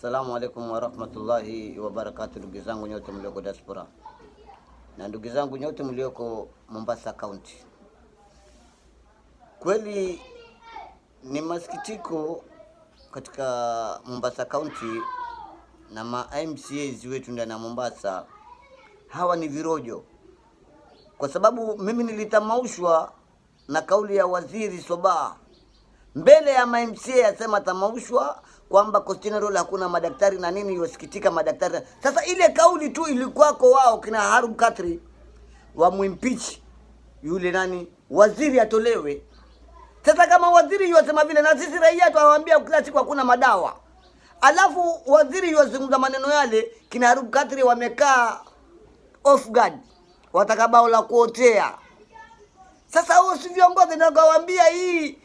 Assalamu alaikum warahmatullahi wabarakatu, ndugu zangu nyote mlioko diaspora na ndugu zangu nyote mlioko Mombasa County. Kweli ni masikitiko katika Mombasa County na ma MCAs wetu ndani ya Mombasa, hawa ni virojo, kwa sababu mimi nilitamaushwa na kauli ya Waziri Soba mbele ya ma MCA asema tamaushwa kwamba Coast General hakuna madaktari na nini, yosikitika madaktari. Sasa ile kauli tu ilikuwako wao kina Harub Katri wamwimpeach yule nani waziri atolewe. Sasa kama waziri yuasema vile, na sisi raia tunawaambia kila siku hakuna madawa, alafu waziri yuazungumza maneno yale, kina Harub Katri wamekaa off guard, wataka bao la kuotea. Sasa hao si viongozi, ndio kawaambia hii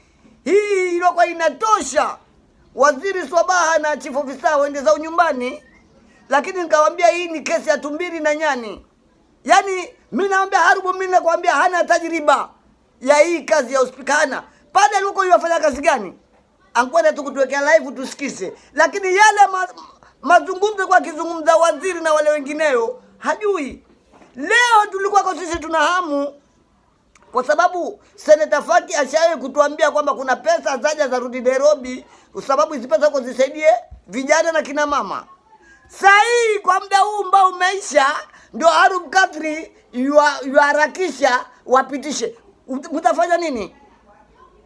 ilikuwa inatosha. Waziri Swabaha na chief officer waende zao nyumbani, lakini nikawaambia hii ni kesi ya tumbili na nyani. Yaani mimi naambia Harubu, mimi nakwambia hana tajriba ya hii kazi ya uspika, hana pale alikuwa yafanya kazi gani? Ankwenda tu kutuwekea live tusikize, lakini yale mazungumzo kwa akizungumza waziri na wale wengineo hajui. Leo tulikuwa kwa sisi tuna hamu kwa sababu Seneta Faki ashawahi kutuambia kwamba kuna pesa zaja zarudi Nairobi, kwa sababu hizi pesa huko zisaidie vijana na kina mama. Saa hii kwa muda huu ambao umeisha, ndio Harub Katri yuharakisha wapitishe. Mtafanya nini?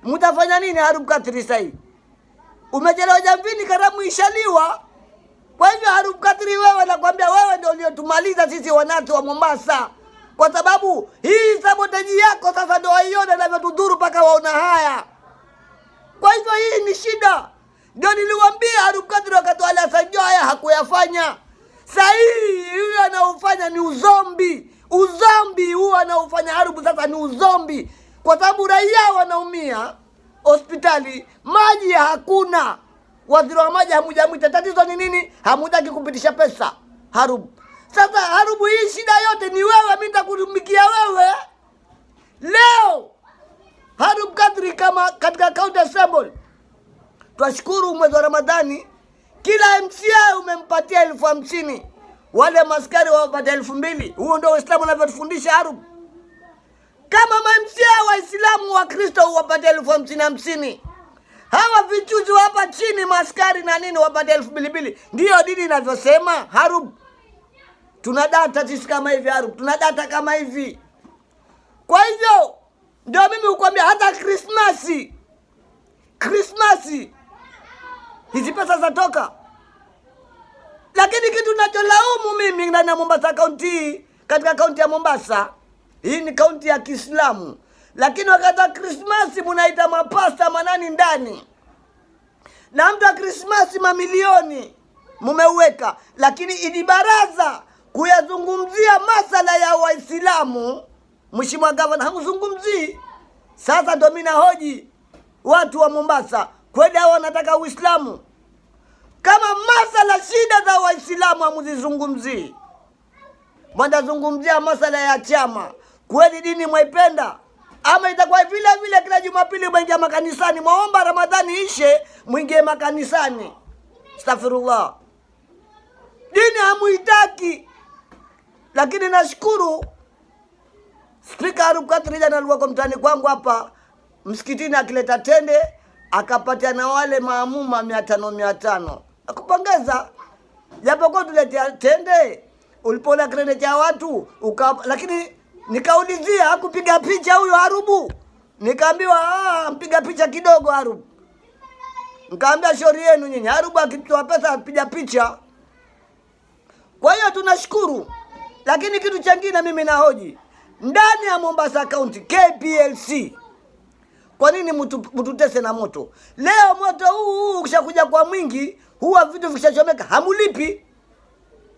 Mtafanya nini Harub Katri saa hii? Umechelewa jamvini, karamu ishaliwa. Kwa hivyo Harub Katri, wewe nakwambia, wewe ndio uliotumaliza sisi wanatu wa Mombasa, kwa sababu hii sabotaji yako sasa ndio waiona inavyotudhuru mpaka waona haya. Kwa hivyo hii ni shida, ndio niliwaambia Harub Katri wakati wale Hassan Joho haya hakuyafanya. Saa hii huyu anaofanya ni uzombi, uzombi huu anaofanya Harubu sasa ni uzombi, kwa sababu raia wanaumia hospitali, maji hakuna, waziri wa maji hamujamwita. Tatizo ni nini? Hamutaki kupitisha pesa Harubu. Sasa Harubu, hii shida yote ni wewe, mimi nitakutumikia wewe leo. Harub Katri kama katika county assembly, twashukuru mwezi wa Ramadhani kila MCA umempatia 50,000, wale maskari wapata 2,000. Huo ndio Uislamu unavyotufundisha Harub. Kama ma MCA Waislamu wa Kristo wapate 50,000 50, hawa vichuzi hapa chini maskari na nini wapate 2,000. Ndiyo dini inavyosema Harub. Tuna data sisi kama hivi Harub, tuna data kama hivi. Kwa hivyo ndio mimi hukwambia hata Krismasi hizi pesa zatoka, lakini kitu ninacholaumu mimi ndani ya Mombasa County, katika kaunti ya Mombasa, hii ni kaunti ya Kiislamu, lakini wakati wa Krismasi munaita mapasta manani ndani na mtu wa Krismasi mamilioni mumeuweka, lakini idi baraza kuyazungumzia masala ya Waislamu, Mheshimiwa Gavana hamzungumzii. Sasa ndo mimi nahoji watu wa Mombasa, kweli hao wanataka Uislamu? Kama masala shida za Waislamu hamuzizungumzii, mnazungumzia masala ya chama, kweli dini mwaipenda? Ama itakuwa vile vile kila Jumapili mwingia makanisani, mwaomba Ramadhani ishe mwingie makanisani? Astaghfirullah, dini hamuitaki. Lakini nashukuru Spika Harub Katri jana alikuwa kwa mtani kwangu hapa msikitini akileta tende akapatia na wale maamuma 500 500. Nakupongeza, japokuwa tuletea tende ulipoona kirende cha watu uka, lakini nikaulizia hakupiga picha huyo Harubu, nikaambiwa mpiga picha kidogo Harubu. Nikaambia shauri yenu nyinyi, Harubu akitoa pesa apiga picha. Kwa hiyo tunashukuru, lakini kitu chengine mimi nahoji ndani ya Mombasa County KPLC, kwa nini mtutese na moto? Leo moto huu ukishakuja kwa mwingi, huwa vitu vikishachomeka hamulipi.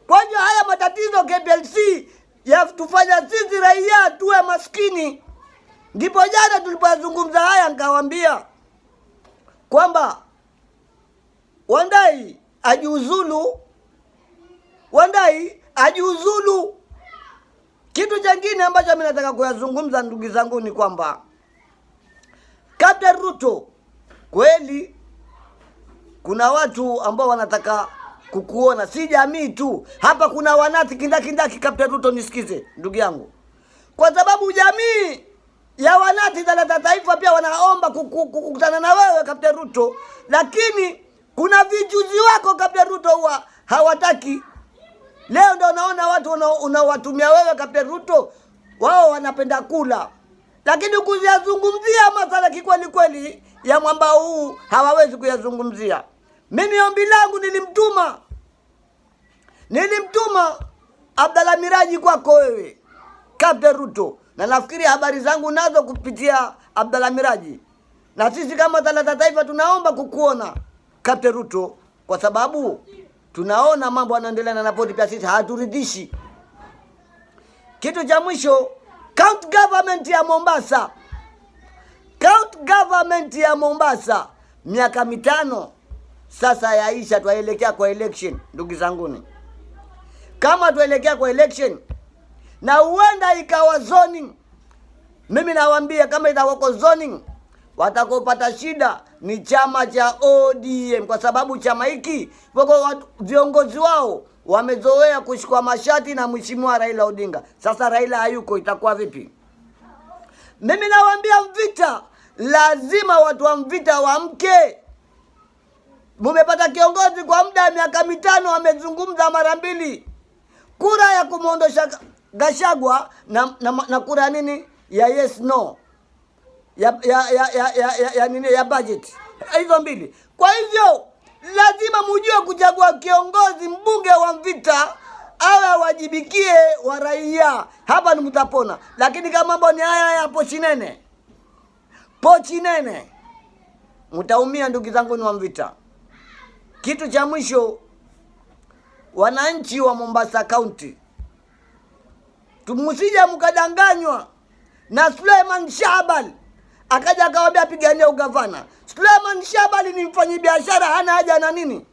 Kwa hiyo haya matatizo KPLC yatufanya sisi raia tuwe maskini. Ndipo jana tulipozungumza haya, nikawaambia kwamba Wandayi ajiuzulu, Wandayi ajiuzulu. Kitu chengine ambacho mimi nataka kuyazungumza ndugu zangu ni kwamba Captain Ruto kweli kuna watu ambao wanataka kukuona, si jamii tu hapa, kuna wanati kindakindaki. Kapteni Ruto, nisikize ndugu yangu, kwa sababu jamii ya wanati Talata Taifa pia wanaomba kukutana na wewe Kapteni Ruto, lakini kuna vijuzi wako Kapteni Ruto huwa hawataki. Leo ndo naona watu unawatumia wewe Kapteni Ruto, wao wanapenda kula, lakini kuyazungumzia masala kikweli kweli ya mwamba huu hawawezi kuyazungumzia. Mimi ombi langu nilimtuma Abdalla Miraji kwako wewe Kapteni Ruto, na nafikiri habari zangu nazo kupitia Abdalla Miraji, na sisi kama Talata Taifa tunaomba kukuona Kapteni Ruto, kwa sababu tunaona mambo yanaendelea na Napoti, pia sisi haturidhishi. Kitu cha mwisho, county government ya Mombasa, county government ya Mombasa miaka 5 sasa yaisha, twaelekea kwa election. Ndugu zanguni, kama tuelekea kwa election na huenda ikawa zoning, mimi nawaambia kama itakuwa zoning, watakopata shida ni chama cha ODM, kwa sababu chama hiki wako viongozi wao wamezoea kushikwa mashati na Mheshimiwa Raila Odinga. Sasa Raila hayuko, itakuwa vipi? Mimi nawaambia Mvita, lazima watu wa Mvita waamke. Mumepata kiongozi kwa muda wa miaka 5 amezungumza mara 2. Kura ya kumuondosha Gachagua na kura ya nini ya yes no ya nini ya budget, hizo mbili. Kwa hivyo lazima mujue kuchagua kiongozi mbunge wa Mvita awe awajibikie wa raia, hapa ni mtapona. Lakini kama mambo ni haya ya pochi nene, pochi nene, mtaumia ndugu zangu ni wa Mvita. Kitu cha mwisho, wananchi wa Mombasa County, tumsije mkadanganywa na Suleiman Shahbal akaja akawaambia apigania ugavana. Suleiman Shahbal ni mfanyibiashara, hana haja na nini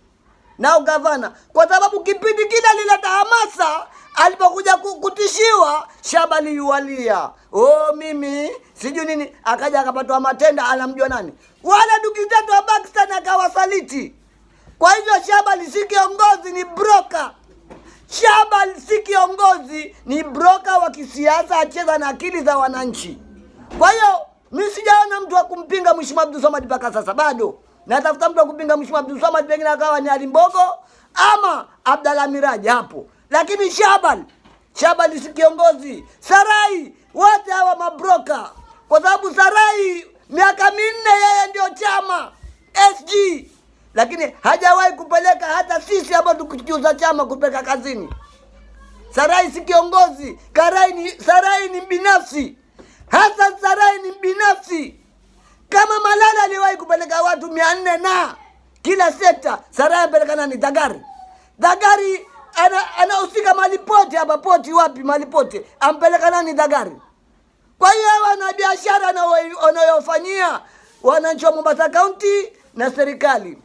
na ugavana, kwa sababu kipindi kile alileta hamasa. Alipokuja kutishiwa, Shahbal yualia, oh, mimi sijui nini, akaja akapatwa matenda, anamjua nani wala ndugu zetu wa Pakistan akawasaliti. Kwa hivyo Shahbal si kiongozi, ni broker. Shahbal si kiongozi, ni broker wa kisiasa, acheza na akili za wananchi. Kwa hiyo mimi sijaona mtu wa kumpinga Mheshimiwa Abdul Samad mpaka sasa, bado natafuta mtu wa kupinga Mheshimiwa Abdul Samad, pengine akawa ni Ali Mbogo ama Abdalla Miraji hapo, lakini Shahbal si kiongozi. Sarai, wote hawa mabroka, kwa sababu Sarai miaka 4 yeye ndio chama SG, lakini hajawahi kupeleka hata sisi hapa tukiuza chama kupeleka kazini. Sarai si kiongozi, Sarai ni mbinafsi. Hassan Sarai ni mbinafsi. Kama Malala aliwahi kupeleka watu 400 na kila sekta, Sarai apeleka nani? Dagari. Dagari anahusika mali pote hapa, poti wapi, mali pote ampeleka nani? Dagari. Kwa hiyo hawa na biashara wanayofanyia wananchi wa Mombasa County na serikali.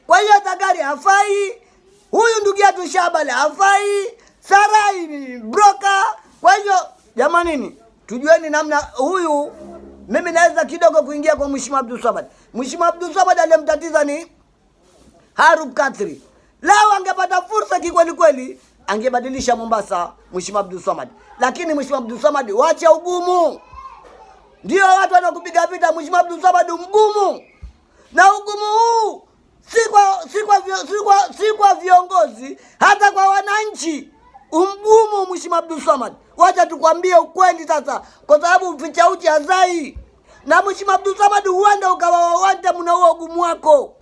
Kwa hiyo Dagari hafai, huyu ndugu yetu Shahbal hafai, Sarai ni broker. Kwa hiyo jamanini, tujueni namna huyu. Mimi naweza kidogo kuingia kwa Mheshimiwa Abdul Samad. Mheshimiwa Abdul Samad aliyemtatiza ni Harub Katri. Lao angepata fursa kikweli kweli angebadilisha Mombasa Mheshimiwa Abdul Samad. Lakini Mheshimiwa Abdul Samad, wacha ugumu. Ndio watu wanakupiga vita. Mheshimiwa Abdul Samad mgumu. Na ugumu huu si kwa viongozi, hata kwa wananchi. Umgumu Mheshimiwa Abdul Samad. Wacha tukwambie ukweli sasa, kwa sababu mficha uchi hazai. Na Mheshimiwa Abdul Samad huenda ukawa wote mna huo ugumu wako.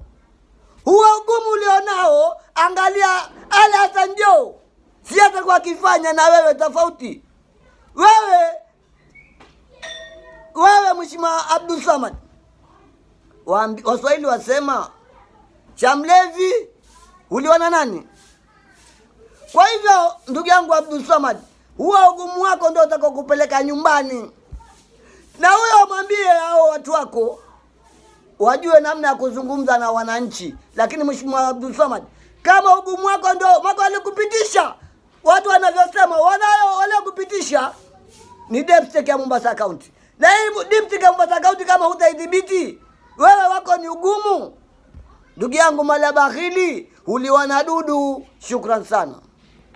Huo ugumu ulionao, angalia Ali Hassan Joho si atakuwa akifanya na wewe tofauti. Wewe Mheshimiwa Abdul Samad, Waswahili wasema cha mlevi uliona nani? Kwa hivyo ndugu yangu Abdul Samad, huo ugumu wako ndio utakokupeleka nyumbani. Na huyo mwambie hao watu wako wajue namna ya kuzungumza na wananchi. Lakini Mheshimiwa Abdul Samad, kama ugumu wako ndio mwako alikupitisha, watu wanavyosema waliokupitisha ni dipstick ya Mombasa County. Na hii dipstick ya Mombasa County kama hutaidhibiti, wewe wako ni ugumu. Ndugu yangu, mali ya bakhili huliwa na dudu. Shukran sana.